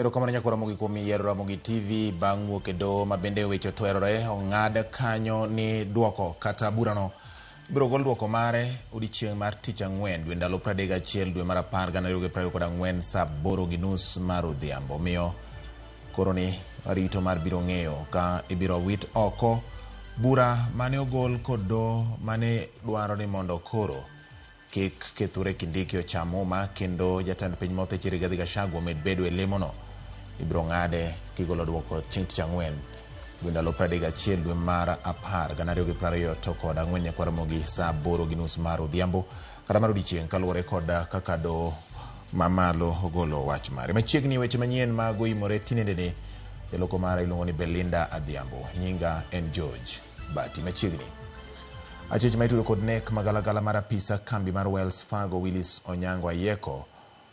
Erokamano nyakwar Ramogi kuom yiero Ramogi TV bang' wuok e doho ma bende weche otwerore ong'ad kanyo ni duoko kata burano ibiro gol duoko mare odiechieng' mar tich ang'wen dwe ndalo 31 dwe mar 10 2024 saa 8:30 mar odhiambo. Omiyo koro ni rito mar biro ng'eyo ka ibiro wit oko bura mane ogol kod doho mane dwaro ni mondo koro kik Kithure Kindiki ocham muma kendo jatend piny mothechi Rigathi Gachagua omed bedo e lemono. Ibiro ng'ade kigolo duoko chieng' tich ang'wen dwe ndalo 31 dwe mar 10 2024 nyakwar Ramogi saa 8:30 mar odhiambo kata mar odiechieng' kaluwore kod kaka doho mamalo ogolo wach mare. Machiegni weche manyien mag oimore tinendeni jaloko mara iluongo ni Belinda Adhiambo. Nyinga en George Bati. Machiegni. Achich ma itudo kod nek magalagala mar apisa kambi mar Wells Fargo Willis Onyango Ayeko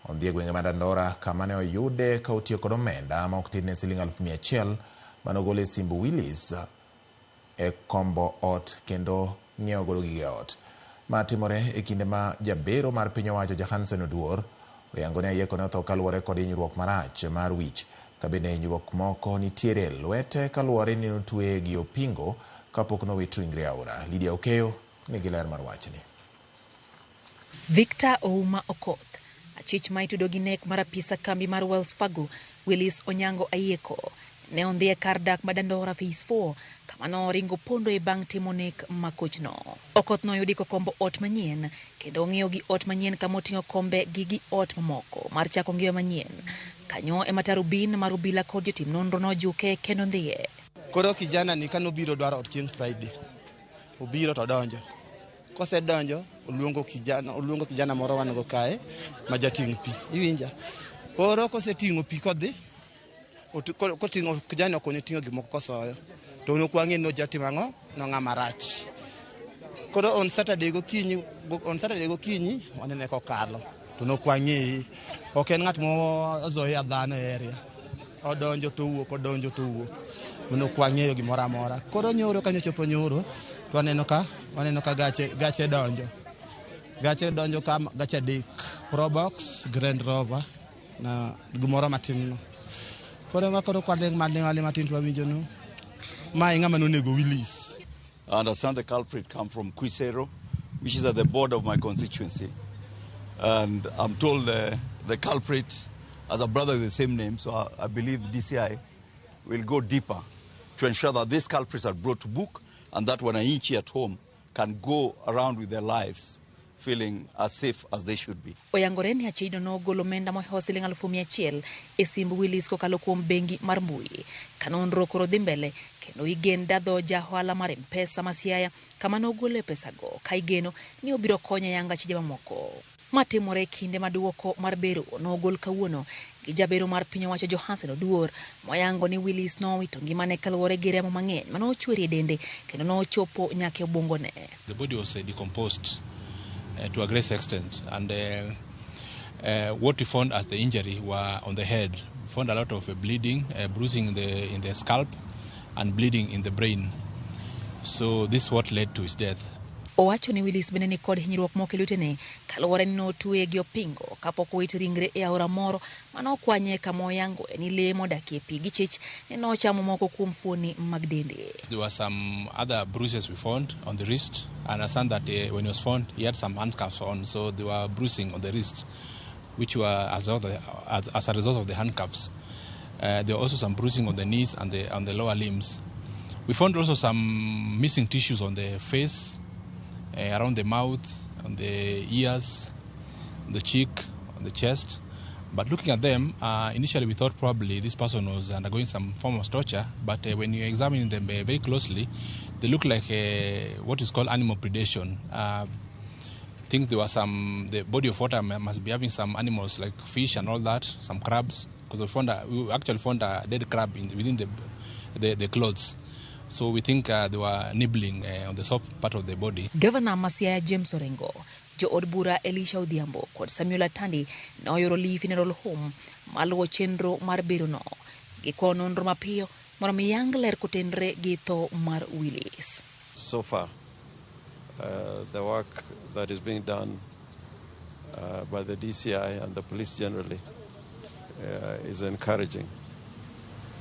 ondhi e gwenge ma Dandora kama ne oyude ka otiyo kod omenda ma ok tin ne siling 100,000 mane ogol e simb Willis e kombo ot kendo ng'iewo godo gige ot. Ma timore e kinde ma jabero mar piny owacho Johansen Oduor oyango ni Ayeko ne otho kaluwore kod hinyruok marach mar wich ka bende hinyruok moko nitiere e lwete kaluwore ni notweye gi opingo kapok nowit ringre aora. Lydia Okeyo nigi ler mar wachni. Victor Ouma Okoth, achich ma itudo gi nek mar apisa kambi mar Wells Fargo, Willis Onyango Ayieko, ne ondhi e kar dak ma Dandora Phase 4 kama noringo pondoe bang' timo nek makochno. Okoth noyudi kokombo ot manyien kendo ong'iewo gi ot manyien kama oting'o kombe gi gi ot mamoko mar chako ngima manyien. Kanyo ema tarubin mar obila kod jotim nonro nojuke kendo ndhiye. Koro kijana ni kanobiro dwaro ot chieng' Friday, obiro to odonjo. Kosedonjo, oluongo kijana, oluongo kijana moro wan go kae ma jating' pi. Iwinja? Koro koseting'o pi kodhi, koting'o kijana okonye ting'o gimoko kosoyo. To nok wang'e ni ojatimo ang'o, nong'ama rach. Koro on Saturday gokinyi, on Saturday gokinyi wanene kokalo. To nok wang'eye. Ok en ng'at mozoea dhano e area. Odonjo to owuok, odonjo to owuok. Mano ok wang'eyo gimoro amora. Koro nyoro kanyo chopo nyoro, to waneno ka gache donjo. Gache donjo ka gache adek. Probox, Grand Rover na gimoro matin no. Koro ma koro kwaling' maling' maling' matin to wawinjo no. Ma e ng'ama nonego Willis. I understand the culprit come from Khwisero, which is at the border of my constituency. And I'm told the culprit has a brother with the same name, so I believe the DCI will go deeper to ensure that these culprits are brought to book and that wananchi at home can go around with their lives feeling as safe as they should be. Oyangore ni achijno nogolo omenda mohewo siling 100,000 e simb Willis kokalo kuom bengi mar mbui. Ka nonro koro dhi mbele kendo igen dadho ja ohala mar M-Pesa ma Siaya kama nogole pesago ka igeno ni obiro konyo e yango achije mamoko. Ma timore e kinde ma duoko mar bero nogol kawuono gi jabero mar piny owacho Johansen Oduor moyango ni Willis nowito ngimane kaluwore gi remo mang'eny manochwer e dende kendo nochopo nyaka e obwongone. The body was decomposed to a great extent, and what we found as the injury were on the head. We found a lot of bleeding, bruising in the scalp and bleeding in the brain. So this is what led to his death. Owacho ni Willis bende ni kod hinyruok moko e lwetene kaluwore ni notweye gi opingo kapok owit ringre e aora moro manokwanye kama oyangoe ni lee modakie pi gichich ni nochamo moko kuom fuoni mag dende. There were some other bruises we found on the wrist. I understand that when he was found, he had some handcuffs on, so there were bruising on the wrist, which were as a result of the handcuffs. There were also some bruising on the knees and on the lower limbs. We found also some missing tissues on the face, around the mouth, on the ears, on the cheek, on the chest. But looking at them, initially we thought probably this person was undergoing some form of torture, but when you examine them very closely, they look like what is called animal predation. I think there was some, the body of water must be having some animals like fish and all that, some crabs, because we actually found a dead crab within the clothes. So we think they were nibbling on the soft part of the body. Governor ma Siaya James Orengo, jood bura Elisha Odhiambo kod Samuel Atandi noyoro Lee Funeral Home maluwo chenro mar berono. Gikwayo nonro mapiyo mondo mi yang ler kotenre gi tho mar Willis. So far, the work that is being done by the DCI and the police generally is encouraging.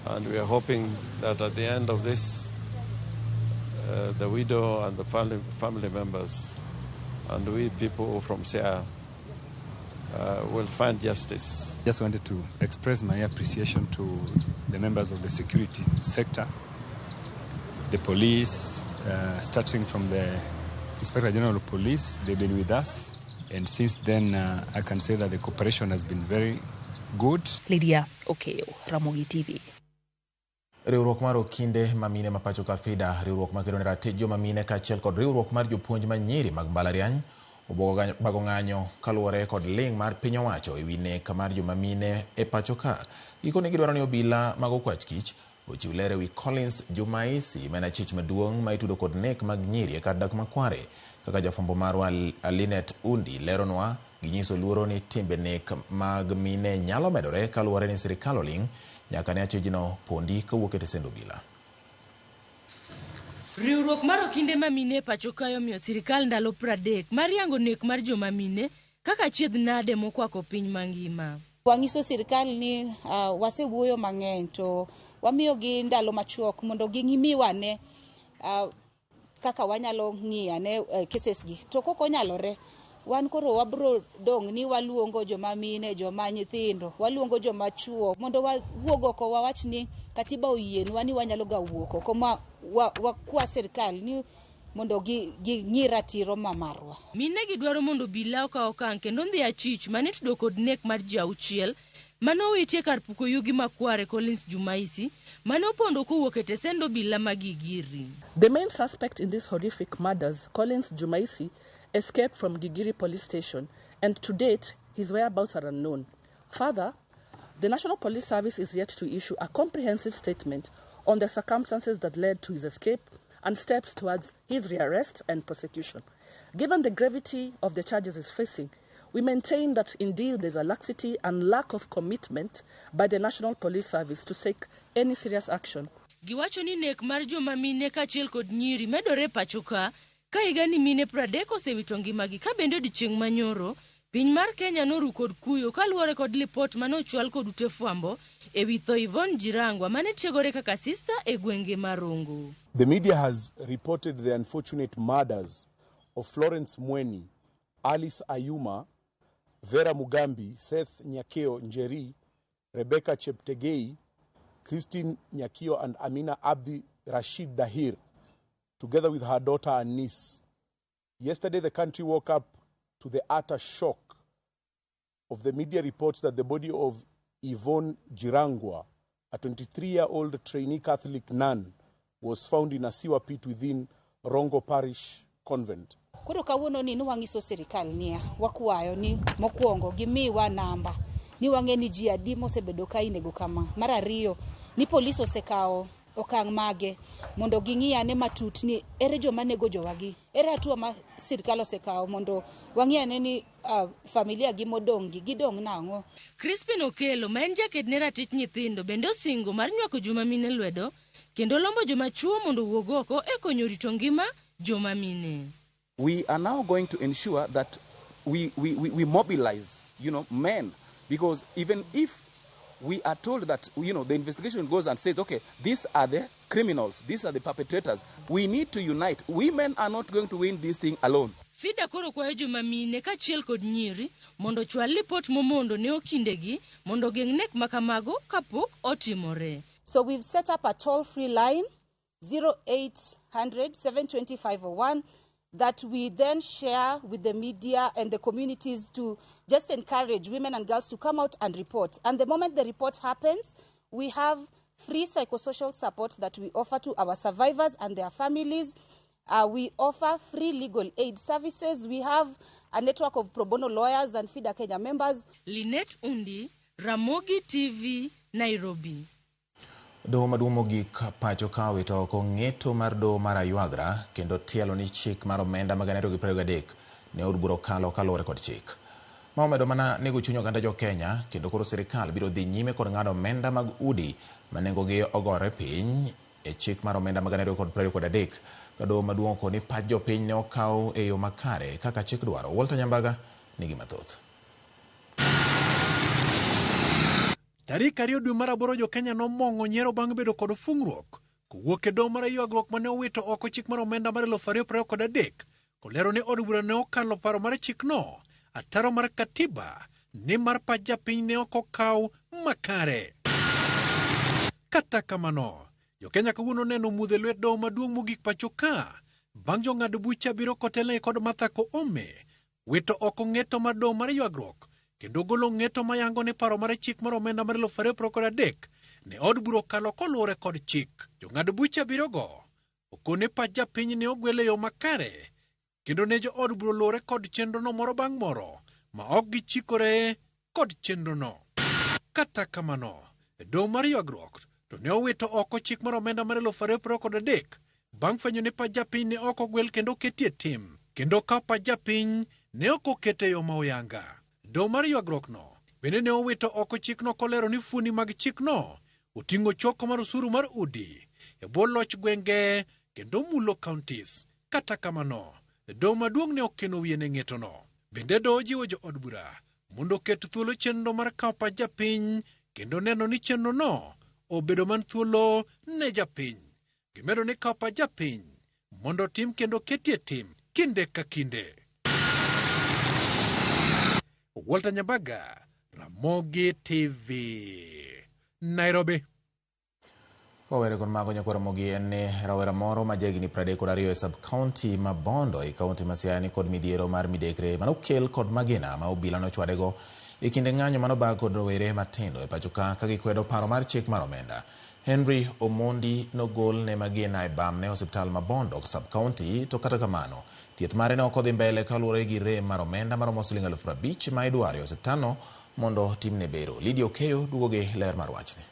And we are hoping that at the end of this, the widow and the family members and we people from Siaya will find justice. Just wanted to express my appreciation to the members of the security sector, the police, starting from the Inspector General of Police. They've been with us, and since then I can say that the cooperation has been very good. Lydia Okeo, Ramogi TV. Riwruok mar okinde mamine ma pacho ka FIDA, riwruok makedo ne ratich joma mine kaachiel kod riwruok mar jopuonj ma nyiri mag mbalariany obuogo bago ng'anyo kaluwore kod ling' mar piny owacho ewi nek mar joma mine e pacho ka. Gikone gidwaro ni obila mag okwach kich ochiw ler ewi Collins Jumaisi ma en achich maduong' ma itudo kod nek mag nyiri e kar dak ma Kware. Kaka jafwambo marwa Alinet Undi leronwa, ginyiso luoro ni timbe nek mag mine nyalo medore kaluwore ni sirikal oling' nyaka ne achijno pondi kowuok e tesend obila. Riwruok mar okinde ma mine e pacho kae omiyo sirikal ndalo 30 mar yango nek mar joma mine kaka achiedh nade mokwako piny mangima. Wang'iso sirikal ni wasewuoyo mang'eny to wamiyogi ndalo machuok mondo gimiwane kaka wanyalo ng'iyane cases gi. To kok onyalore, wan koro wabro dong' ni waluongo joma mine, joma nyithindo, waluongo joma chuo mondo wawuog oko wawach ni katiba oyienwa ni wanyalo ga wuok oko ma wakwa sirikal ni mondo ging'i ratiro ma marwa. Mine gi dwaro mondo obila okaw okang' kendo ndhi achich mane itudo kod nek mar ji 6 mane owitie kar puko yugi ma Kware Collins Jumaisi mane opondo kowuok e tesend obila ma Gigiri. The main suspect in these horrific murders, Collins Jumaisi, escaped from Gigiri police station, and to date, his whereabouts are unknown. Further, the National Police Service is yet to issue a comprehensive statement on the circumstances that led to his escape and steps towards his rearrest and prosecution. Given the gravity of the charges he's facing, we maintain that indeed there's a laxity and lack of commitment by the National Police Service to take any serious action. Giwacho ni nek mar joma mine kaachiel kod nyiri medore pacho ka higa ni mine 30 osewito ngimagi ka bende odiechieng' manyoro piny mar Kenya noru kod kuyo kaluwore kod lipot mane ochwal kod ute fwambo ewi tho Yvonne Jirangwa mane tiegore kaka sista e gwenge mar Rongo. The media has reported the unfortunate murders of Florence Mweni, Alice Ayuma, Vera Mugambi, Seth Nyakeo Njeri, Rebecca Cheptegei, Christine Nyakio and Amina Abdi Rashid Dahir, together with her daughter and niece. Yesterday, the country woke up to the utter shock of the media reports that the body of Yvonne Jirangwa, a 23-year-old trainee Catholic nun, was found in a sewer pit within Rongo Parish Convent. Koro kawuono ni wang'iso sirikal niya, wakwayo ni mokwongo gimiwa namba ni wang'e ni ji adi mosebedo ka inego kama. Mar ariyo ni polis osekawo okang' mage mondo ging'i ane matut ni ere joma nego jowagi, ere hatua ma sirikal osekawo mondo wang'i ane ni familia gi modong' gi gidong' nang'o. Crispin Okelo ma en jaked ne ratich nyithindo bende osingo mar nywako joma mine lwedo kendo lombo joma chuo mondo owuog oko e konyo rito ngima joma mine. We are now going to ensure that we mobilize, men, because even if we are told that, the investigation goes and says, okay, these are the criminals, these are the perpetrators, we need to unite. Women are not going to win this thing alone. FIDA koro kwayo joma mine kaachiel kod nyiri mondo ochwal lipot momondo ne okindegi mondo geng' nek makamago kapok otimore. So we've set up a toll-free line, 0800 720 501, that we then share with the media and the communities to just encourage women and girls to come out and report. And the moment the report happens, we have free psychosocial support that we offer to our survivors and their families. We offer free legal aid services. We have a network of pro bono lawyers and FIDA Kenya members. Lynette Undi, Ramogi TV, Nairobi. Doho maduong' mogik pacho ka owito oko ng'eto mar doho mar Aywagra kendo tielo ni chik mar omenda mag 2023 ne od bura okalo kaluwore kod chik. Ma omedo mana nego chuny oganda jo Kenya kendo koro sirikal biro dhi nyime kod ng'ado omenda mag udi ma nengogi ogore piny e chik mar omenda mag 2023 ka doho maduong' okoni pach jopiny ne okaw e yo makare kaka chik dwaro. Walter Nyambaga nigi mathoth. Tarik 2 dwe mar 8 jo-Kenya nomong'o nyiero bang' bedo kod fung'ruok kowuok e doho mar ywagruok mane owito oko chik mar omenda mar 2023 kolero ni od bura ne okalo paro mar chikno ataro mar katiba ni mar pach japiny ne ok okaw makare. Kata kamano, jo-Kenya kawuono neno mudho e lwet doho maduong' mogik pacho ka bang' jong'ad buche abiriyo kotelnegi kod Martha Koome wito oko ng'eto mar doho mar ywagruok kendo golo ng'eto mayango ni paro mar chik mar omenda mar 2023 ne od bura okalo koluwore kod chik. Jong'ad buche abiriyogo okone pach japiny ne ogwel e yo makare kendo ne jo od bura oluwore kod chenrono moro bang' moro ma ok gichikore kod chenrono. Kata kamano, doho mar ywagruok to ne owito oko chik mar omenda mar 2023 bang' fwenyo ni pach japiny ne ok ogwel kendo oketie tim kendo ka pach japiny ne ok oket e yo ma oyanga. Doho mar ywagruokno bende ne owito oko chikno kolero ni fuoni mag chikno oting'o choko mar osuru mar udi e bwo loch gwenge kendo mulo counties. Kata kamano, doho maduong' ne okeno wiye ne ng'etono. Bende doho jiwo jo od bura mondo oket thuolo chenro mar kawo pach japiny kendo neno ni chenrono obedo man thuolo ne japiny. Gimedo ni kawo pach japiny mondo otim kendo ketie tim kinde ka kinde. Walter Nyabaga, Ramogi TV, Nairobi. Kowere kod mago nyakwar Ramogi en ni rawera moro ma jahigni 32 e sub-county ma Bondo e kaunti ma Siaya ni kod midhiero mar midekre manokel kod magina ma obila nochwadego e kinde ng'anyo manobag kod rowere matindo e pacho ka gikwedo paro mar chik mar omenda. Henry Omondi nogol ne magina e bamne e osiptal ma Bondo sub-county to kata kamano thieth mare ne ok odhi mbele kaluwore gi rem mar omenda maromo siling 50,000 ma idwaro e osiptalno mondo timne bero. Lydia Okeyo duogo gi ler mar wachni.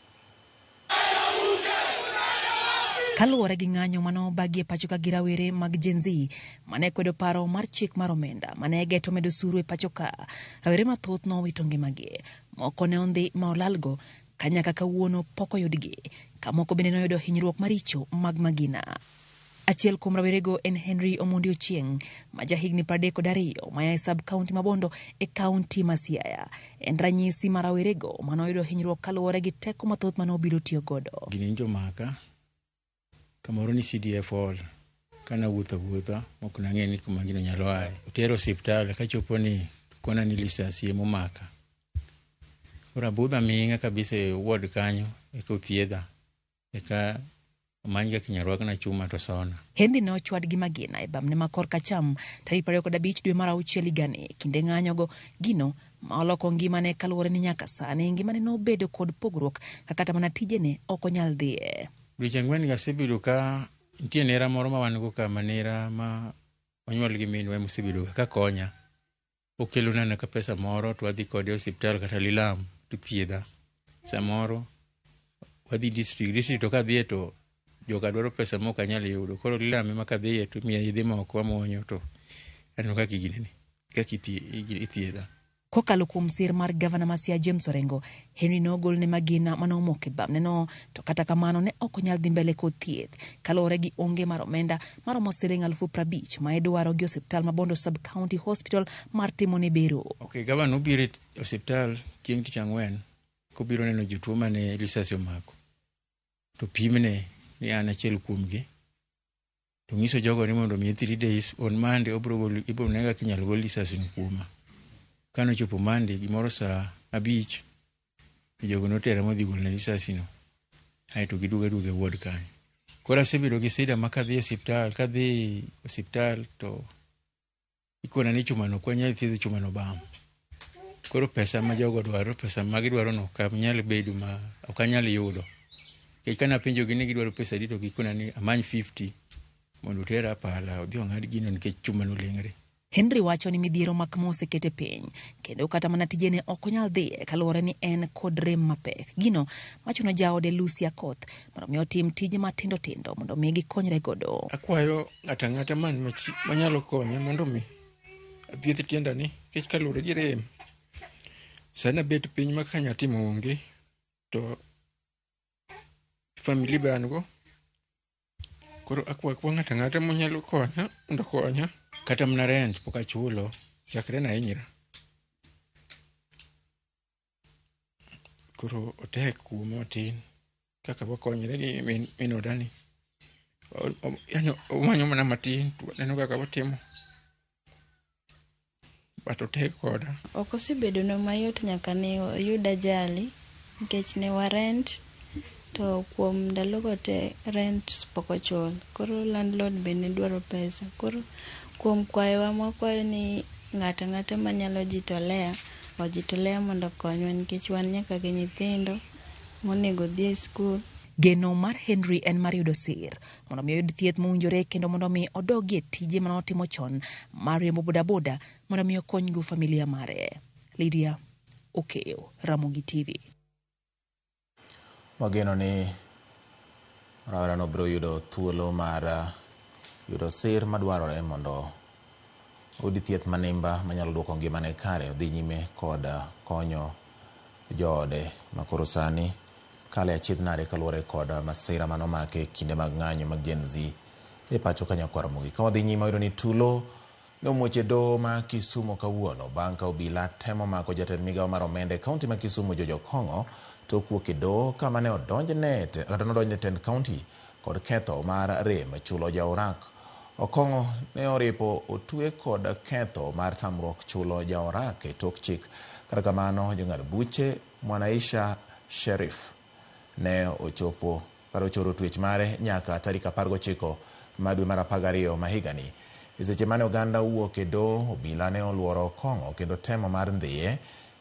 Kaluwore gi ng'anyo manobagi e pacho ka gi rawere mag Gen Z mane kwedo paro mar chik mar omenda mane geto medo osuru e pacho ka, rawere mathoth nowito ngimagi, moko ne ondhi ma olalgo ka nyaka kawuono pok oyudgi, ka moko bende noyudo hinyruok maricho mag magina. Achiel kuom rawerego en Henry Omondi Ochieng' ma jahigni 32 maya e sub-county ma Bondo e kaunti ma Siaya. En ranyisi mar rawerego manoyudo hinyruok kaluwore gi teko mathoth mane obilo tiyo godo. Gini njo maka kamoro ni CDF hall kana wuotho wuotha mok nang'e ni kuma gino nyalo aye. Otero osiptal kachopo ni kona ni lisasi emomaka. Koro abudha ming'a kabisa e ward kanyo eka othiedha eka omany kaka inyalo rwakna chuma to sona. Henry ne ochwad gi magina e bamne ma korka acham tarik 25 dwe mar 6 higani kinde ng'anyogo gino ma oloko ngimane kaluwore ni nyaka sani ngimane nobedo kod pogruok ka kata mana tijene ok onyal dhiye. Dweche ang'wen gi asebedo ka nitie nera moro ma wan go ka ma nera ma onyuol gi minwa emosebedo ka konya. Okelona ka pesa moro to wadhi kode e osiptal kata lilam to thiedha. Samoro wadhi district to kadhiye to joka dwaro pesa mok anyal yudo. Koro lilam ema kadhiye to imiya yedhe moko amuonyo to aneno kaka ginene, kaka ithiedha. Kokalo kuom sir mar gavana ma Siaya James Orengo, Henry nogol ne magina manomoko e bamne no, to kata kamano ne ok onyal dhi mbele kod thieth kaluwore gi onge mar omenda maromo siling 50,000 ma idwaro gi osiptal ma Bondo Sub-County Hospital mar timo ne bero. Okay, gavana nobiro e osiptal chieng' tich ang'wen kobiro neno jotuo mane lisasi omako to pimne ni an achiel kuomgi to nyiso jogo ni mondo omiye 3 days on Monday obiro golo ibiro ne kaka inyalo gol lisasi no kuoma. Kane ochopo Monday gimoro saa 5 to jogo notera modhi golona lisasi no aeto giduogo aduoga e ward kanyo. Koro asebedo gi sida ma kadhi e osiptal to ikona ni chumano ok wanyal thiedho chumano bam. Koro pesa ma jogo dwaro, pesa ma gidwaro no ok anyal bedo ma ok anyal yudo. Nikech kane apenjogi ni gidwaro pesa adi to gikona ni amany 50 mondo otera pala odhi ong'ad gino nikech chumano oleng're. Henry wacho ni midhiero ma kama osekete piny kendo kata mana tijene ok onyal dhiye kaluwore ni en kod rem mapek. Gino machuno jaode Lucy Akoth mondo mi otim tije matindo tindo mondo mi gikonyre godo. Akwayo ng'ato ang'ata man manyalo konya mondo mi athiedh tienda ni nikech kaluwore gi rem sani abet piny ma kaka timo onge to family be an go. Koro akwa ng'ato ang'ata manyalo konya mondo okonya. Kata mana rent pok achulo chakre nahinyra. Koro otek kuoma matin kaka wakonyre gi min odani. Yani omanyo mana matin to waneno kaka watimo. But otek koda. Ok osebedonwa mayot nyaka ne oyud ajali nikech ne wa rent to kuom ndalogo te rent pok ochul. Koro landlord be ne dwaro pesa. Koro kuom kwayowa mwakwayo ni ng'ato ang'ata manyalo jitolea ojitolea mondo okonywa nikech wan nyaka gi nyithindo monego odhi e skul. Geno mar Henry en mar yudo sir mondo mi oyud thieth mowinjore kendo mondo mi odogie tije mane otimo chon mar riembo bodaboda mondo mi okonygo familia mare. Lydia Okeyo, Ramogi TV. Wageno ni rawerano biro yudo thuolo mar yudo sir madwarore mondo oyud thieth manimba manyalo duoko ngimane kare, odhi nyime kod konyo joode makoro sani kale achiedh nade kaluwore kod masira manomake kinde mag ng'anyo mag Gen Z e pacho ka Nyakwar Ramogi. Ka wadhi nyime wayudo ni tulo ne omuoch e doho ma Kisumu kawuono bang' ka obila temo mako jatend migawo mar omenda e kaunti ma Kisumu George Okong'o tok wuok e doho kama ne odonjne kata nodonjne tend kaunti kod ketho mar rem chulo jaorak. Okong'o ne oripo otwe kod ketho mar tamruok chulo jaorak e tok chik. Kata kamano jong'ad buche Mwanaisha Sherif ne ochopo kata ochoro twech mare nyaka tarik 19 ma dwe mar 12 ma higani. E seche mane oganda owuok e doho, obila ne oluoro Okong'o kendo temo mar ndhiye,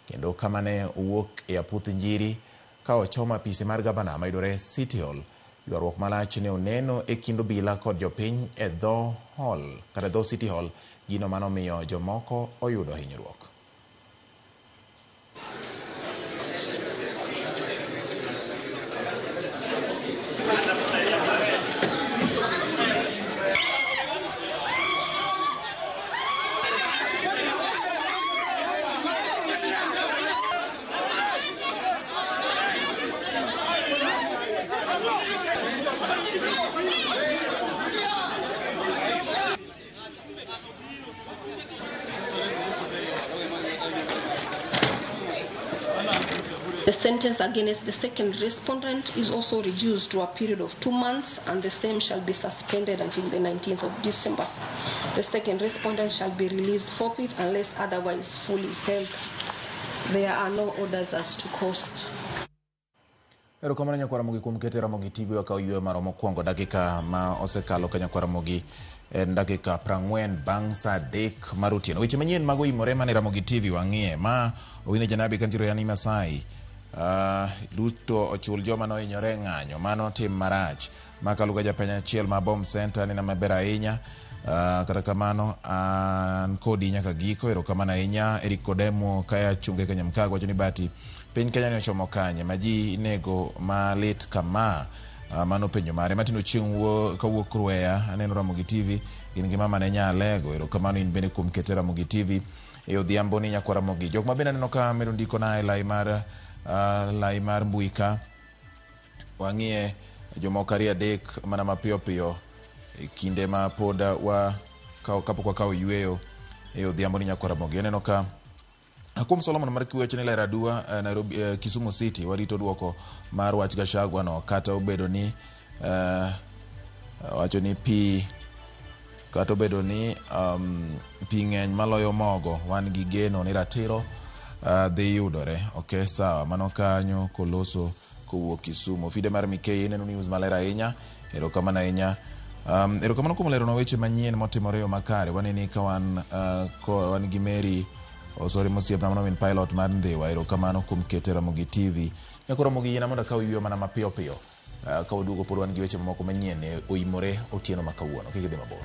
kendo kama ne owuok e aputh njiri ka ochomo apisi mar gavana mayudore City Hall. Ywaruok malach ne oneno e kind obila kod jopiny e dho hall kata dho City Hall, gino manomiyo jomoko oyudo hinyruok. The sentence against the second respondent is also reduced to a period of 2 months, and the same shall be suspended until the 19th of December. The second respondent shall be released forthwith unless otherwise fully held. There are no orders as to cost. Erokamano Nyakwar Ramogi kuom keto Ramogi TV wakawo yweyo marwa mokwongo dakika ma osekalo ka Nyakwar Ramogi en dakika 40 bang' saa 3 mar otieno. Weche manyien mag oimore mane Ramogi TV wang'iye ma Owino Janabi kantiere yani Masai. Duto ochul joma nohinyore e ng'anyo, mano tim marach. Makaluga japiny achiel ma Bomb Center nena maber ahinya. Kata kamano an kodi nyaka giko, erokamano ahinya. Eric Kodemo kaya chunge Kanyamkago wacho ni bati piny Kenya ni ochomo kanye ma ji inego malit kama. Mano penjo mare. Martin Ochieng' kawuok Rweya aneno Ramogi TV gin gi mama ne Nyalego, erokamano in bende kuom kete Ramogi TV e odhiambo ni Nyakwar Ramogi. Jok ma bende aneno ka medo ndiko na e lai mar mbui ka wang'iye jomoko 2 3 mana mapiyo piyo e kinde ma pod wa kapok wakawo yweyo e odhiambo ni Nyakwar Ramogi. Aneno ka Akum Solomon mar kiwacho ni lera adua Nairobi, Kisumu City warito duoko mar wach Gachagua no kata obedo ni wacho ni pi kata obedo ni pi ng'eny maloyo mogo, wan gi geno ni ratiro dhi yudore. Okay, sawa, mano kanyo koloso kowuok Kisumu. Fide mar Mikei neno news maler ahinya, erokamano ahinya. Erokamano kuom leronwa weche manyien motimore e yo makare. Waneni ka wan wan gi Mary Osori mosiepna mano min pilot mar Ndhiwa, erokamano kuom kete Ramogi TV. Nyako Ramogi yiena mondo akaw yweyo mana mapiyo piyo. Ka waduogo pod wan gi weche mamoko manyien oimore otieno ma kawuono. Kik idhi mabor.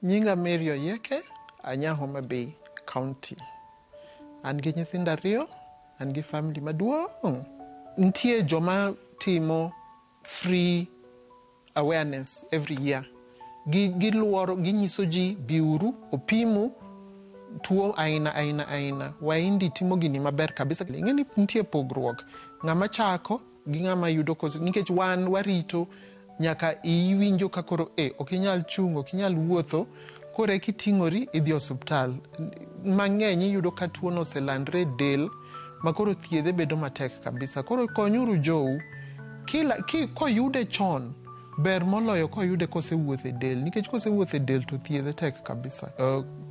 Nyinga Mary Oyieke, anya Homa Bay County. An gi nyithindo 2, an gi family maduong'. Nitie joma timo free awareness every year. Giluoro, ginyiso ji biuru, opimu tuo aina aina aina. Waindi timo gini maber kabisa. Ing'e ni nitie pogruok. Ng'ama chako gi ng'ama yudo koso, nikech wan warito Nyaka iwinjo ka koro e ok inyal chung', ok inyal wuotho, koro eka iting'ori idhi osuptal. Mang'eny iyudo ka tuono oselandre e del ma koro thiedhe bedo matek kabisa. Koro konyuru jou. Kila, ki, koyude chon, ber moloyo koyude kosewuotho e del, nikech kosewuotho e del to thiedhe tek kabisa.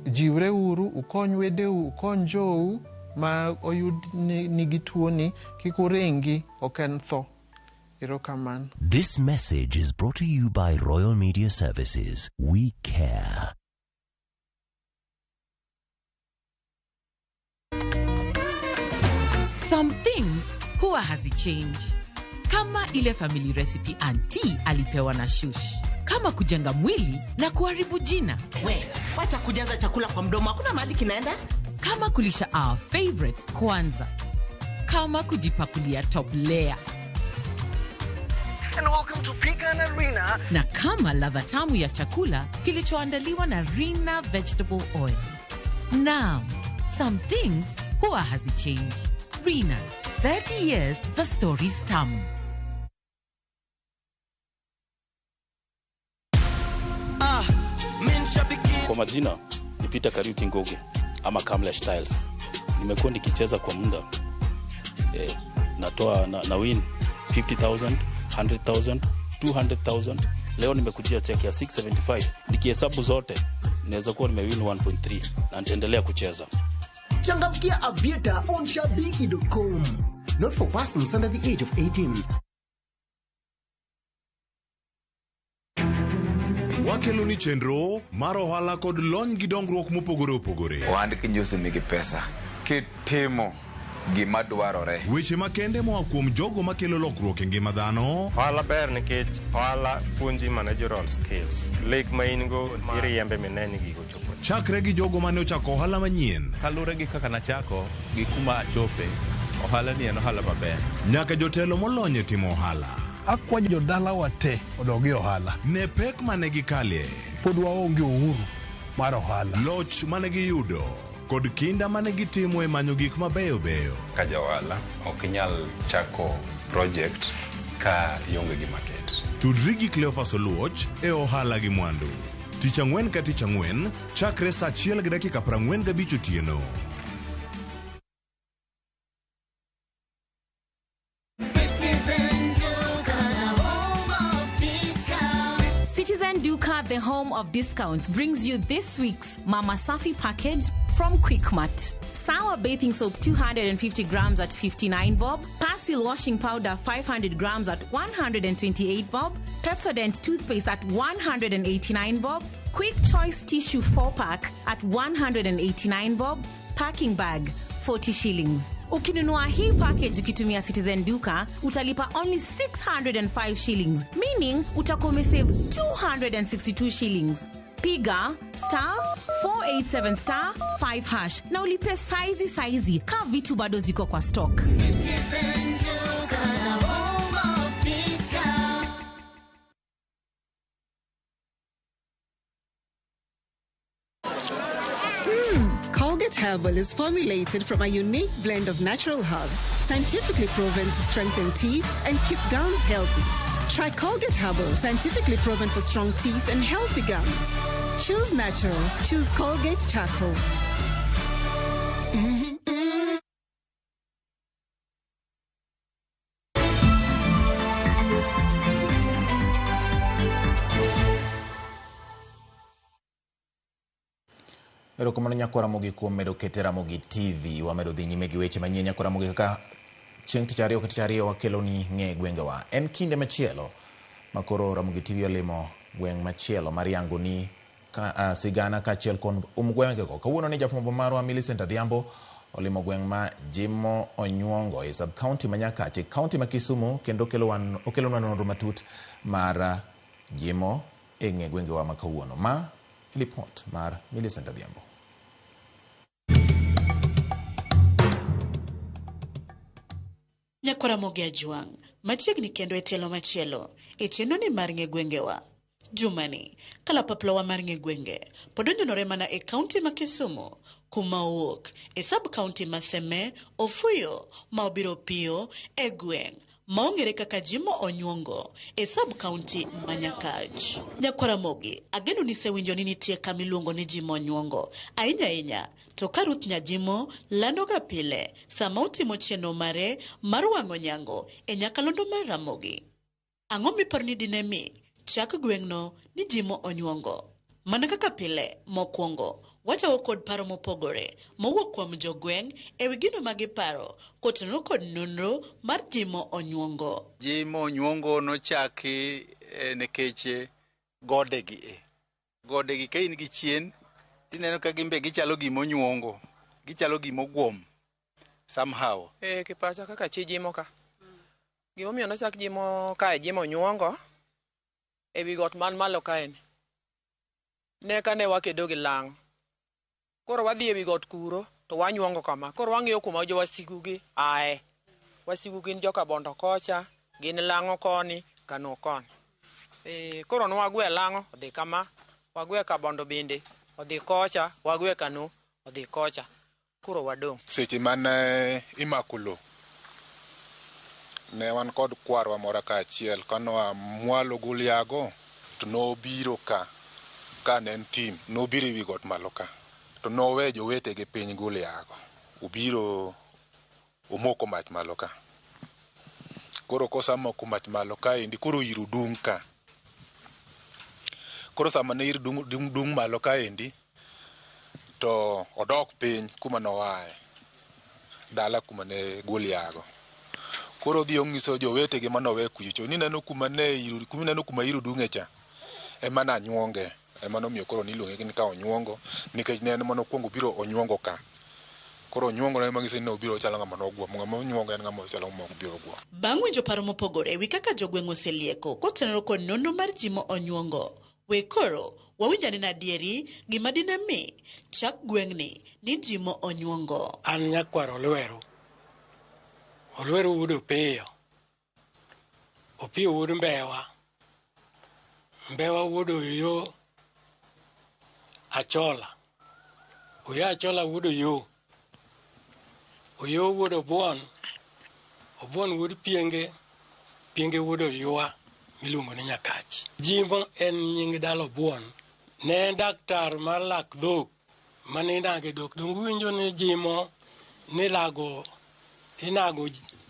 Jiwre uru, ukony wedeu, ukony jou ma oyud ni nigi tuoni, kik uringi, ok en tho. Erokamano. This message is brought to you by Royal Media Services. We care. Some things huwa hazichange, kama ile family recipe auntie alipewa na shush, kama kujenga mwili na kuharibu jina. We, wacha kujaza chakula kwa mdomo, hakuna mahali kinaenda. Kama kulisha our favorites kwanza, kama kujipakulia top layer. And welcome to Pecan Arena. Na kama ladha tamu ya chakula kilichoandaliwa na Rina Vegetable Oil. Naam, some things huwa hazichange. Rina, 30 years za stories tamu. Kwa majina ni Peter Kariuki Ngugi ama Kamlesh Tiles. Nimekuwa nikicheza kwa muda natoa na win 50,000, 100,000, 200,000. Leo nimekujia check ya 675. Nikihesabu zote naweza kuwa nimewin 1.3 na nitaendelea kucheza. Changamkia Aviator on shabiki.com. Not for persons under the age of 18. Wakelo ni chenro mar ohala kod lony gi dongruok mopogore opogore. Ohand kinjusi nigi pesa kitimo gima dwarore. Weche makende moa kuom jogo makelo lokruok e ngima dhano. Ohala ber nikech ohala puonji managerial skills. Lek ma in go iriembe mine ni gigo chopo. Chakre gi jogo mane ochako ohala manyien. Kaluwore gi kaka nachako gi kuma achope, ohala ni en ohala maber. Nyaka jotelo molony e timo ohala. Akwayo jodalawa te odog e ohala. Ne pek mane gikalie. Pod waonge uhuru mar ohala. Loch mane giyudo kod kinda mane gitimo e manyo gik mabeyo beyo. Ka ja ohala ok inyal chako project ka ionge gi market. Tudri gi Cleophas Oluoch e ohala gi mwandu. Tich ang'wen ka tich ang'wen chakre saa 1:45 otieno. Citizen Duka, the home of discounts, brings you this week's Mama Safi package from Quickmart. Sour bathing soap 250 grams at 59 bob, Persil washing powder 500 grams at 128 bob, Pepsodent toothpaste at 189 bob, Quick Choice tissue 4-pack at 189 bob, packing bag 40 shillings. Ukinunua hii package ukitumia Citizen Duka utalipa only 605 shillings, meaning utakuwa umesave 262 shillings. Piga star 487 star 5 hash na ulipe saizi saizi ka vitu bado ziko kwa stock. Citizen Duka, the home of discount. Colgate Herbal is formulated from a unique blend of natural herbs, scientifically proven to strengthen teeth and keep gums healthy. Try Colgate Herbal, scientifically proven for strong teeth and healthy gums. Choose natural. Choose Colgate Charcoal. Erokamano nyakwa Ramogi kuom medo kete Ramogi TV. Wamedo dhi nyime gi weche manyien nyakwa Ramogi kaka chieng' tich ariyo ka tich ariyo wakelo ni ng'e gwengewa. En kinde machielo makoro Ramogi TV olimo gweng' machielo mar yango ni ka, sigana kaachiel kod gwengego. Kawuono ni jafwambo marwa Millicent Adhiambo olimo gweng' ma Jimo Onyuongo e sub county ma Nyakache, county ma Kisumu, kendo okelonwa nonro matut mar Jimo e ng'e gwengewa ma kawuono. Ma ripot mar Millicent Adhiambo. Nyakwa Ramogi Ajwang', machiegni kendo e tielo machielo e chenro ni mar ng'e gwengewa. Jumani, kalapaplowa mar ng'e gwenge pod onyonore mana e kaunti ma Kisumu, kuma owuok e sub county ma Seme, Ofuyo ma obiro piyo e gweng' ma ong'ere kaka Jimo Onyuongo e sub county ma Nyakach. Nyakwar Ramogi, ageno ni isewinjo ni nitie kama iluongo ni Jimo Onyuongo. Ahinya ahinya to ka Ruth Nyajimo landoga pile sama otimo chenro mare mar wang'o nyango e nyakalondo mar Ramogi. Ang'o miparo ni dine mi chak gweng'no ni Jimo Onyuongo? Mana kaka pile, mokwongo wachako kod paro mopogore mowuok kuom jogweng' e wi gino ma giparo kotenore kod nonro mar Jimo Onyuongo. Jimo Onyuongo nochaki nikech godegi e. Godegi ka in gi chien, tineno ka gin be gichalo gima onyuongo, gichalo gima ogwom somehow. Kipacha kaka chi Jimo ka. Gimomiyo nochak Jimo kae Jimo Onyuongo e wi got man malo kae ni. Ne kane wakedo gi lang'. Koro wadhi e wi got kuro to wanyuongo kama. Koro wang'iyo kuma jowasigu gi ae. Wasigu gin joka Bondo kocha, gin lang'o koni, Kano koni. Koro nwagwe lang'o odhi kama, wagwe Kabondo bende odhi kocha, wagwe Kano odhi kocha. Koro wadong'. Seche mane imako lo, ne wan kod kwarwa moro kaachiel kanoa mwalo Gulyago to nobiro ka, ka ne en thim, nobiro ewi got malo ka. To nowe jowetegi piny Gulyago. Obiro omoko mach malo ka. Koro kosamoko mach malo kaendi, koro iro dung' ka. Koro sama ne iro dung' malo kaendi, to odok piny kuma noaye, dala kuma ne Gulyago. Koro odhi ong'iso jowetegi manowe kucho ni neno kuma ne iro, kuma ineno kuma iro dung'e cha, ema nanyuonge. Ema nomiyo koro niluonge ni ka Onyuongo, nikech ne en ema nokwongo biro onyuongo ka. Koro Onyuongo ne manyiso ni obiro chalo ng'ama nogwom, ng'ama onyuongo en ng'ama chalo ng'ama obiro gwom. Bang' winjo paro mopogore e wi kaka jogweng' oselieko kotenore kod nonro mar Jimo Onyuongo, we koro wawinj anena adieri gima dine mi chak gweng'ni ni Jimo Onyuongo. An nyakwar Olweru. Olweru wuod Opiyo. Opiyo wuod Mbewa. Mbewa wuod Oyo Achola. Oyo Achola wuod Oyo. Oyo wuod Obuon. Obuon wuod Pienge. Pienge wuod Oywa miluongo ni Nyakach. Jimo en nying dala Obuon. Ne en daktar mar lak dhok mane inage dhok. Donge uwinjo ni Jimo nilago inago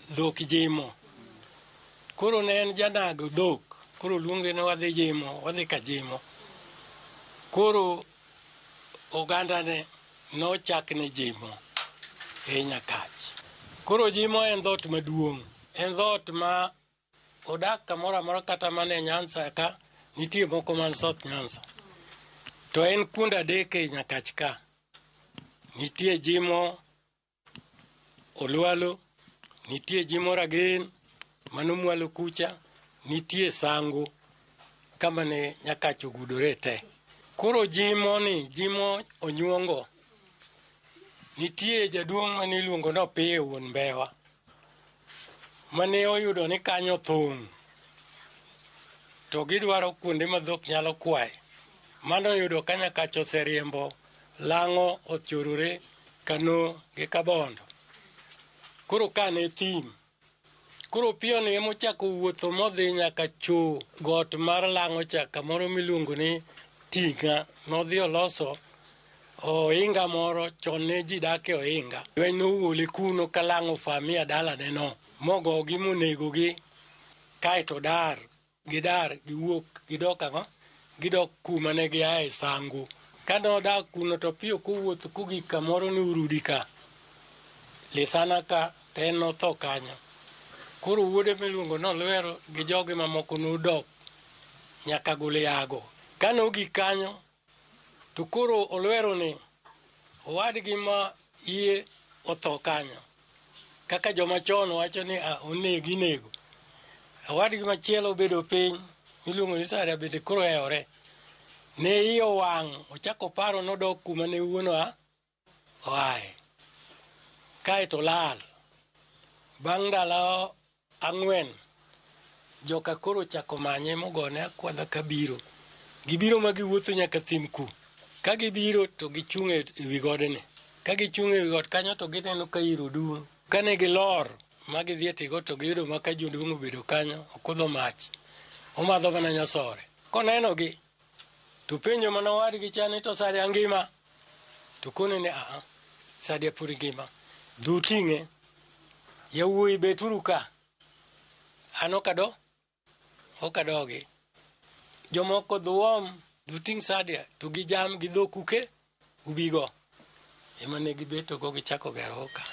dhok Jimo. Koro ne en janago dhok. Koro luonge ni wadhi Jimo, wadhi ka Jimo. Koro ogandane nochakne Jimo e Nyakach. Koro Jimo en dhoot maduong'. En dhoot ma odak kamoro amora kata mana e Nyanza ka, nitie moko man South Nyanza. To en kuonde adek e Nyakach ka. Nitie Jimo Olwalo, nitie Jimo Ragen mano mwalo kucha, nitie Sango kama ne Nyakach ogudore te. Koro Jimo ni, Jimo Onyuongo, nitie jaduong' mane iluongo ni Opiyo wuon Mbewa, mane oyudo ni kanyo thung' to gidwaro kuonde ma dhok nyalo kwaye. Mano oyudo ka Nyakach oseriembo lang'o ochorore Kano gi Kabondo. Koro ka ne thim. Koro Opiyo ni emochako wuotho modhi nyaka cho got mar lang'o cha kamoro miluongo ni Tinga. Nodhi oloso ohinga moro, chon ne ji dak e ohinga. Lweny nowuole kuno ka lang'o famia dalane no. Mogogi monegogi kaeto dar, gidar giwuok gidok ang'o? Gidok kuma ne giaye Sango. Kane odak kuno to Opiyo kowuotho kogik kamoro ni Urudi ka, Lisana ka, to en notho kanyo. Koro wuode miluongo ni Olwero gi joge mamoko nodok nyaka Gulyago. Kane ogik kanyo, to koro Olwero ni owadgi ma iye otho kanyo. Kaka joma chon wacho ni onegi nego. Owadgi machielo obedo piny miluongo ni Saria bende koro hewore. Ne iye owang', ochako paro nodok kuma ne wuon oaye. Kaeto olal. Bang' ndalo 4, joka koro ochako manye mogone akwadha kabiro. Gibiro ma giwuotho nyaka thim ku. Ka gibiro to gichung' e wi godni. Ka gichung' e wi got kanyo to gineno ka iro dung'. Kane gilor ma gidhi e tigo to giyudo ma ka jaduong' obedo kanyo okudho mach omadho mana nyasore konenogi to penjo mana owadgi cha ni to Sadia ngima to kone ni aa Sadia pod ngima dhi uting'e yawuoyi beturu ka an ok adogi jomoko dhuom dhi uting' Sadia to gi jam gi dhok uke ubigo ema ne gibeto go gichako gero ka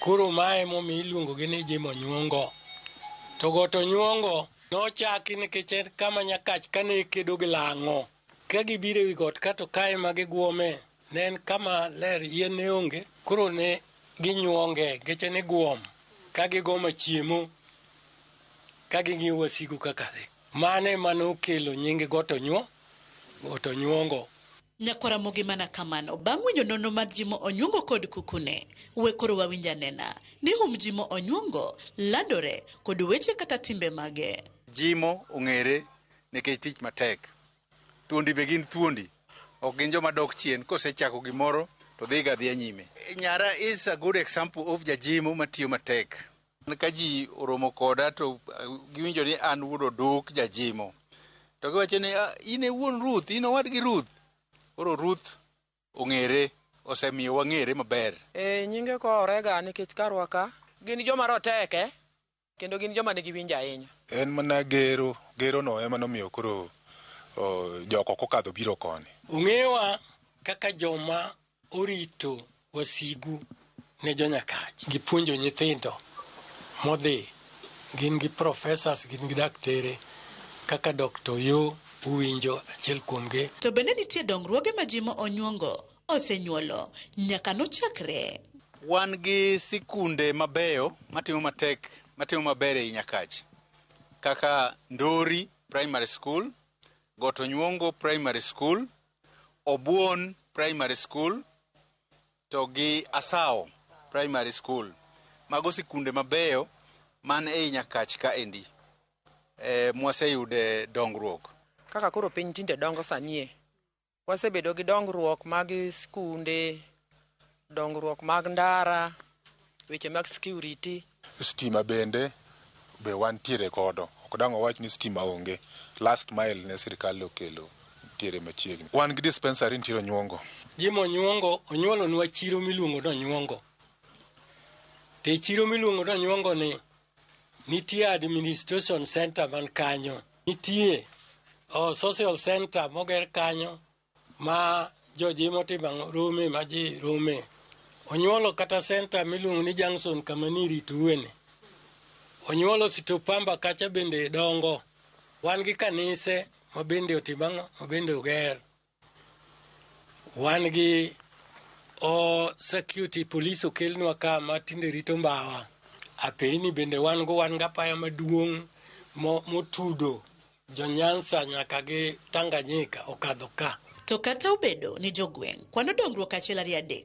koro mae emomiyo iluongo gi ni Jimo Nyuongo to got Onyuongo nochaki nikech en kama Nyakach kane kedo gi lang'o ka gibiro ewi got ka to kae ma giguome ne en kama ler yien ne onge koro ne ginyuonge nikech en iguom ka gigomo chiemo ka ging'iyo wasigu kaka dhi mano ema nokelo nying got Onyuongo. Nyakwara Ramogi mana kamano bang' winjo nonro mar Jimo Onyuongo kod kukune we koro wawinj anena ni hum Jimo Onyuongo landore kod weche kata timbe mage. Jimo ong'ere nikech tich matek. Thuondi be gin thuondi. Ok gin joma dok chien kosechako gimoro to dhiga adhiya nyime. Nyara is a good example of jajimo matiyo matek. Ka ji oromo koda to giwinjo ni an wuod Oduk jajimo. To giwacho ni in e wuon Ruth, in owadgi Ruth. Koro Ruth ong'ere, osemiyo wang'ere maber. E nyinge koorega nikech karwa ka gin joma roteke kendo gin joma nigi winjo ahinya. En mana gero, gero no ema nomiyo koro jok ok okadho biro koni. Ong'ewa kaka joma orito wasigu ne jonyakach. Gipuonjo nyithindo modhi, gin gi professors, gin gi daktere kaka Dr. Yo uwinjo achiel kuomgi. To bende nitie dongruoge ma Jimo Onyuongo osenyuolo nyaka nochakre. Wan gi sikunde mabeyo matimo matek, matimo maber ei Nyakach kaka Ndori Primary School, Got Onyuongo Primary School, Obuon Primary School to gi Asao Primary School. Mago sikunde mabeyo man ei Nyakach kaendi mwaseyude dongruok. Kaka koro piny tinde dongo sanie, wasebedo gi dongruok mag skunde, dongruok mag ndara, weche mag security. Stima bende be wantiere godo. Ok dang' wawach ni stima onge. Last mile ne sirikal okelo nitiere machiegni. Wan gi dispensary nitiere Onyuongo. Jimo Onyuongo onyuolonwa chiro miluongo ni Onyuongo. To e chiro miluongo ni Onyuongo ni nitie administration center man kanyo. Nitie social center moger kanyo ma jojimo timo rome ma ji rome. Onyuolo kata center miluongo ni Junction kama nirituene. Onyuolo Sitopamba kacha bende dongo. Wan gi kanise ma bende otimo ma bende oger. Wan gi security police okelnwa ka ma tinde rito mbawa. Apeyni bende wan go, wan gi apaya maduong' motudo jo Nyanza nyaka gi Tanganyika okadho ka. To kata obedo ni jogweng' kwano dongruok 1 2 3,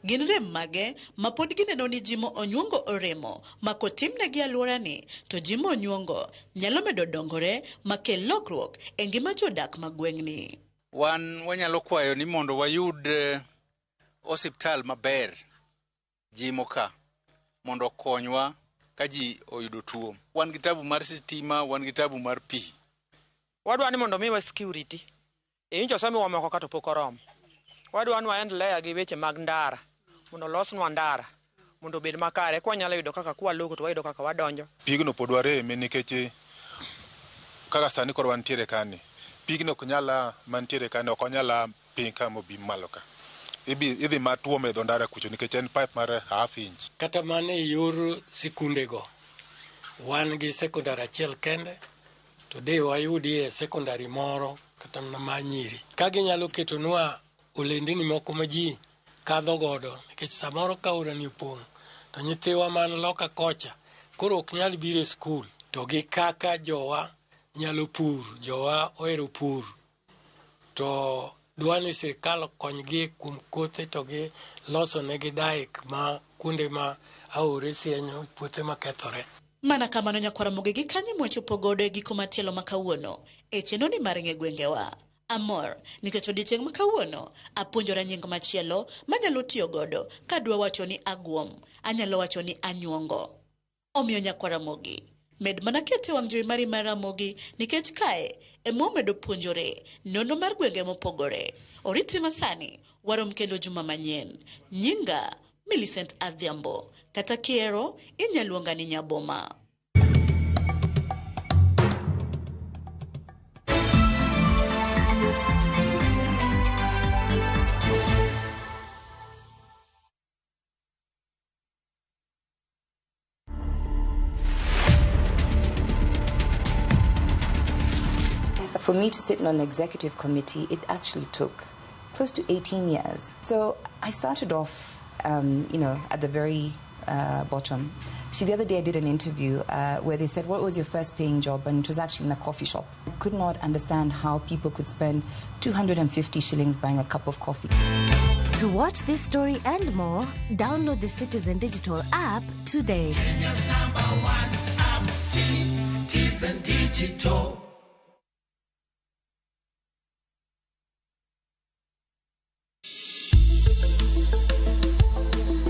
gin rem mage ma pod gineno ni Jimo Onyuongo oremo ma kotimnegi alworani to Jimo Onyuongo nyalo medo dongore makel lokruok e ngima jodak ma gweng'ni. Wan wanyalo kwayo ni mondo wayud osiptal maber Jimo ka mondo okonywa ka ji oyudo tuo. Wan gi tabu mar sitima, wan gi tabu mar pi. Wadwa ni mondo miwa security. E nyocha osemiwa moko ka to pok oromo. Wadwa ni waendelea gi weche mag ndara mondo olosnwa ndara mondo obed makare. Ka wanyalo yudo kaka kwaloko to wayudo kaka wadonjo. Pigno pod wareme nikech kaka sani koro wantiere kani, pigno ok nyal a mantiere kani ok onyal a piny kama obi malo ka. Idhi ma tuome e dho ndara kucho nikech en pipe mar half inch. Kata mana e yor sikundego, wan gi sekondar achiel kende to de wayudie sekondari moro kata mana mar nyiri. Ka ginyalo ketonwa olendni moko ma ji kadho godo nikech samoro ka aorani opong' to nyithiwa man loka kocha koro ok nyal biro e skul to gi kaka jowa nyalo pur, jowa ohero pur to dwa ni sirikal okonygi kuom kothe to gi loso negi dike ma kuonde ma aore sienyo puothe makethore. Mana kamano nyakwara Ramogi gi kanyo mwachopo godo e giko matielo ma kawuono e chenro ni mar ng'e gwengewa. Amor nikech odiechieng' ma kawuono apuonjora nying machielo manyalo tiyo godo kadwa wacho ni aguom, anyalo wacho ni anyuongo. Omiyo nyakwar Ramogi, med mana kete wang' jowi mari mar Ramogi nikech kae ema wamedo puonjore nonro mar gwenge mopogore. Oriti masani, warom kendo juma manyien. Nyinga Millicent Adhiambo, kata kihero inya luonga ni Nyaboma. For me to sit on an executive committee, it actually took close to 18 years. So I started off, at the very bottom. See, the other day I did an interview where they said, "What was your first paying job?" And it was actually in a coffee shop. I could not understand how people could spend 250 shillings buying a cup of coffee. To watch this story and more, download the Citizen Digital app today. Kenya's number one app, Citizen Digital.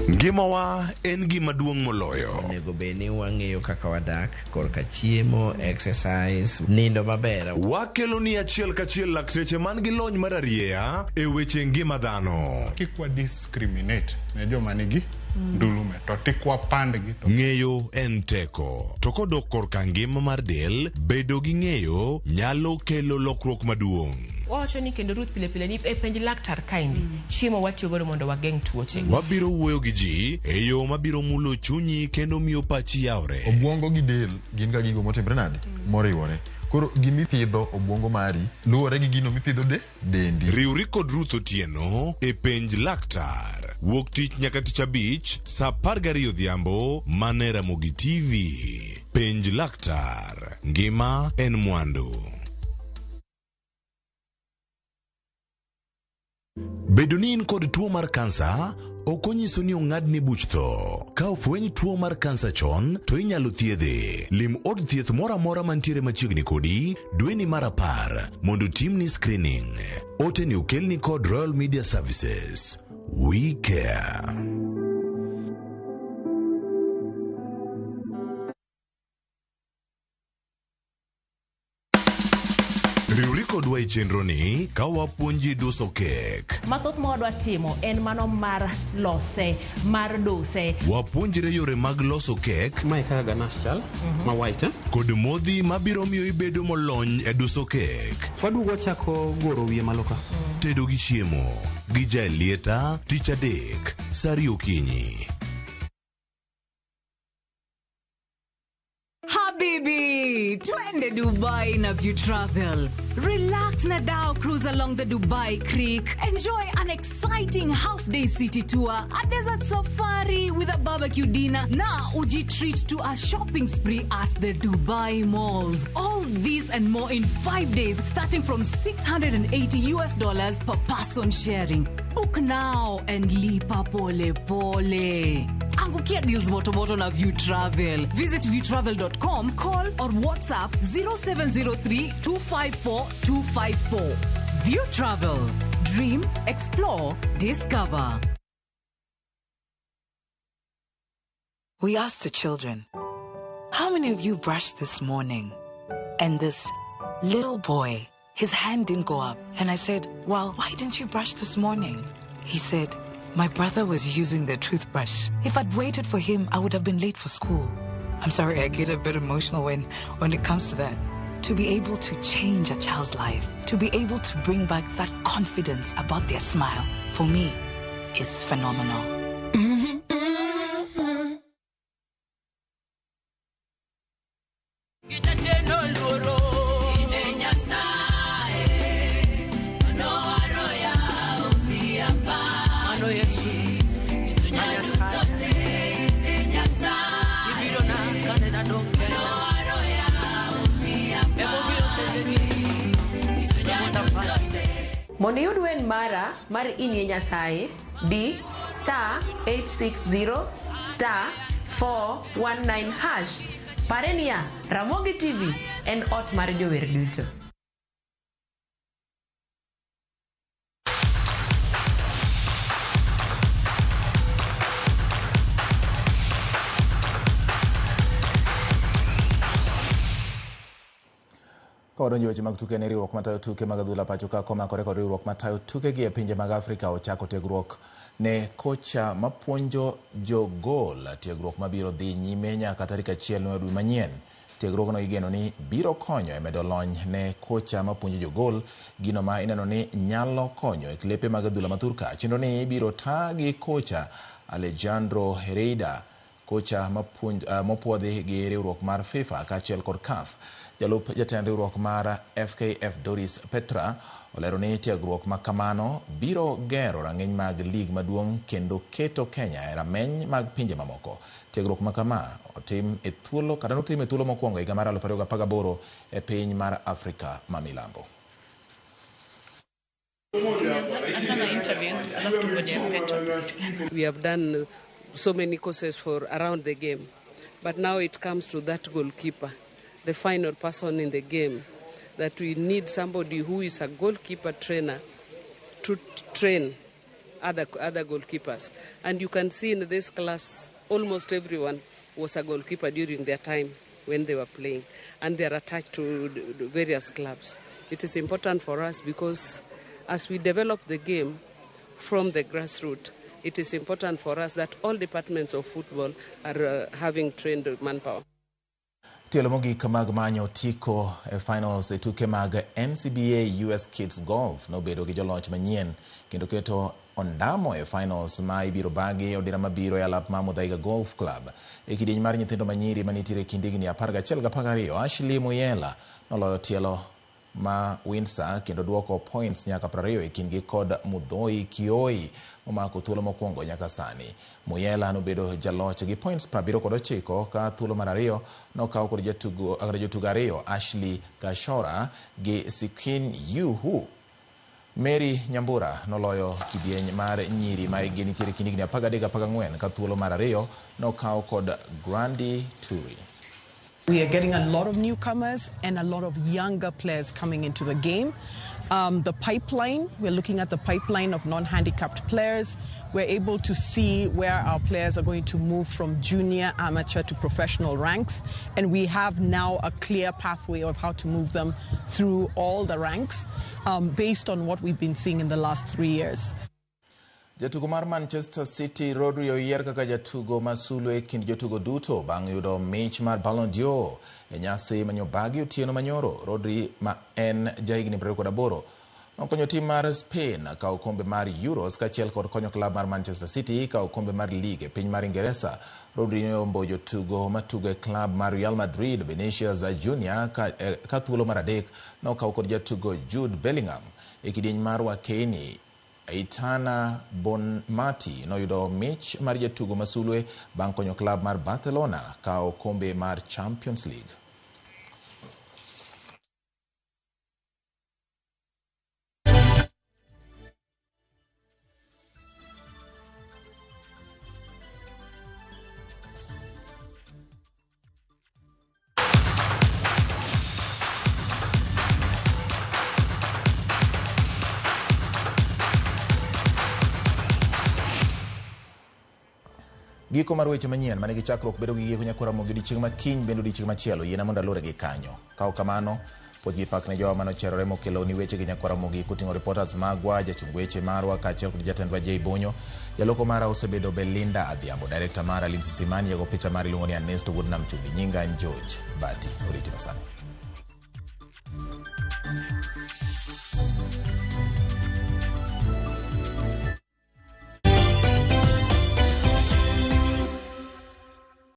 Ngimawa en gima duong' moloyo. Onego bed ni wang'eyo kaka wadak korka chiemo, exercise, nindo maber. Wakelo ni achiel kachiel lakteche man gi lony mar arieya e weche ngima dhano. Kik wa discriminate ne joma nigi ndulume to tik wapandgi to Ng'eyo en teko. To kodok korka ngima mar del, bedo gi ng'eyo nyalo kelo lokruok maduong'. Wawacho ni kendo Ruth pile pile ni e penj laktar kaendi chiemo watiyo godo mondo wageng' tuoche. Wabiro wuoyo gi ji e yo mabiro mulo chunyi kendo miyo pachi yawre. Obwongo gi del gin ga gigo motimre nade? Moriwore. Koro gimipidho obwongo mari luwore gi gino mipidho de dendi. Riwri kod Ruth Otieno e penj laktar. Wuok tich nyaka tich abich saa 12 odhiambo mana e Ramogi TV. Penj laktar. Ngima en mwandu. Bedo ni in kod tuo mar kansa ok onyiso ni ong'adni buch tho. Ka ofweny tuo mar kansa chon to inyalo thiedhe. Lim od thieth moro amora mantiere machiegni kodi dweni mar 10 mondo timni screening. Ote ni okelni kod Royal Media Services. We care. Riwri kodwa e chenro ni ka wapuonji duso kek. Mathoth ma wadwa timo en mano mar lose, mar duse. Wapuonjre yore mag loso kek. Mae kaka ganache chal, ma white. Kod modhi mabiro miyo ibedo molony e duso kek. Waduogo wachako goro wiye malo ka. Tedo gi chiemo gi jaelieta tich adek saa 2 okinyi. Habibi, twende Dubai na View Travel. Relax na dhow cruise along the Dubai Creek. Enjoy an exciting half-day city tour, a desert safari with a barbecue dinner, na uji treat to a shopping spree at the Dubai malls. All this and more in 5 days, starting from $680 per person sharing. Book now and lipa pole pole. Angukia deals moto moto na View Travel. Visit viewtravel.com, call or WhatsApp 0703 254 254. View Travel. Dream, explore, discover. We asked the children, how many of you brushed this morning? And this little boy, his hand didn't go up. And I said, well, why didn't you brush this morning? He said, my brother was using the toothbrush. If I'd waited for him, I would have been late for school. I'm sorry, I get a bit emotional when it comes to that. To be able to change a child's life, to be able to bring back that confidence about their smile, for me, is phenomenal. Mondo iyud wen mara mar Inie Nyasaye, di star 860 star 419 hash. Pare niya, Ramogi TV en ot mar jower duto. Ka wadonjo e weche mag tuke ne riwruok matayo tuke mag adhula pacho ka komakore kod riwruok matayo tukegi e pinje mag Afrika ochako tiegruok ne kocha mapuonjo jogol, tiegruok mabiro dhi nyime nyaka tarik 1 dwe manyien. Tiegruogno igeno ni biro konyo e medo lony ne kocha mapuonjo jogol, gino ma ineno ni nyalo konyo e klepe mag adhula mathurka. Chenro ni ibiro taa gi kocha Alejandro Hereida, kocha mopuodhi gi riwruok mar FIFA kaachiel kod CAF. Jalup jatend riwruok mar FKF Doris Petra olero ni tiegruok ma kamano biro gero rang'iny mag lig maduong' kendo keto Kenya e rameny mag pinje mamoko. Tiegruok ma kama otim e thuolo kata notim e thuolo mokwongo higa mar 2018 e piny mar Afrika ma Milambo. We have done so many courses for around the game, but now it comes to that goalkeeper, the final person in the game, that we need somebody who is a goalkeeper trainer to train other goalkeepers. And you can see in this class, almost everyone was a goalkeeper during their time when they were playing, and they are attached to various clubs. It is important for us because as we develop the game from the grassroots, it is important for us that all departments of football are having trained manpower. Tielo mogik mag manyo otiko e finals e tuke mag NCBA US Kids Golf nobedo gi joloch manyien kendo keto ondamo e finals ma ibiro bagi odira mabiro e alap ma Muthaiga Golf Club. E kidieny mar nyithindo manyiri manitiere e kind higni 11 gi 12, Ashley Muyela noloyo tielo ma Windsor kendo duoko points nyaka 20 e kindgi kod Mudhoi Kioi momako thuolo mokwongo nyaka sani. Muyela nobedo jaloch gi points 79 ka thuolo mar ariyo nokaw kod jotugo ariyo Ashley Gashora gi Sikin Yuhu. Mary Nyambura noloyo kidieny mar nyiri ma hikgi nitiere kind higni 13 14 ka thuolo mar ariyo nokaw kod Grandi Turi. We are getting a lot of newcomers and a lot of younger players coming into the game. The pipeline, we're looking at the pipeline of non-handicapped players. We're able to see where our players are going to move from junior, amateur to professional ranks. And we have now a clear pathway of how to move them through all the ranks based on what we've been seeing in the last 3 years. Jatugo mar Manchester City Rodri oyier kaka jatugo masulo e kind jotugo duto bang' yudo mich mar Ballon d'Or e nyasi manyobagi otieno manyoro. Rodri ma en jahigni 28 nokonyo tim mar Spain kawo kombe mar Euros kaachiel kod konyo klab mar Manchester City kawo kombe mar League e piny mar Ingeresa. Rodri noyombo jotugo matugo e klab mar Real Madrid Vinicius Junior ka thuolo mar adek nokaw kod jatugo Jude Bellingham. E kidieny mar Wakeni Aitana Bonmati noyudo mich mar jatugo masulwe bang' konyo klab mar Barcelona kawo kombe mar Champions League. Giko mar weche manyien manigi chakruok bedo gi giko nyakora mogi odiechieng' ma kiny bende odiechieng' machielo yiena mondo alure gi kanyo. Ka ok kamano, puodh gi pak ne jowa manocherore mokelo ni weche gi nyakwara mogi koting'o reporters magwa, jachung weche marwa kaachiel kod jatendwa Jay Bonyo. Jaloko mara osebedo Belinda Adhiambo, director mara Lindsay Simani, jago picha mara iluongo ni Ernesto Wuod Namchumbi, nyinga en George Bati. Oriti masani.